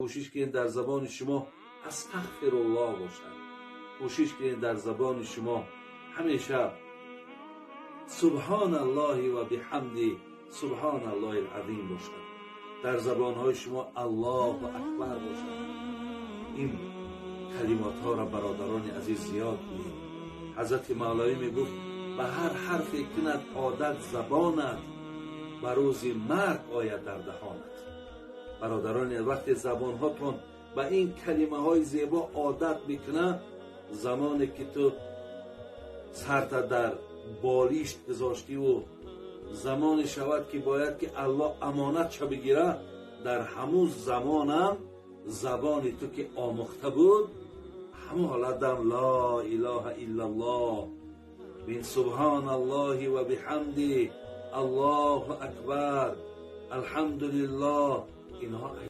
Кӯшиш кунед, дар забони шумо астағфируллоҳ бошад. Кӯшиш кунед, дар забони шумо ҳамеша субҳоналлоҳи ва биҳамди субҳоналлоҳил азим бошад, дар забонҳои шумо Аллоҳу акбар бошад. Ин калимотҳоро, бародарони азиз, зиёд гӯед. Ҳазрати Мавлавӣ мегуфт: ба ҳар ҳарфе кунад одат забонат, ба рӯзи марг ояд дар даҳонат. Бародарони, вақте забонҳотон ба ин калимаҳои зебо одат мекунад, замоне ки ту сарта дар болишт гузоштиву замоне шавад, ки бояд ки Аллоҳ амонатша бигира, дар ҳамун замонам забони ту ки омӯхта буд, ҳамун ҳолатам ло илоҳа иллаллоҳ бин, субҳоналлоҳи ва биҳамди, Аллоҳу акбар, алҳамдулиллоҳ, инҳо.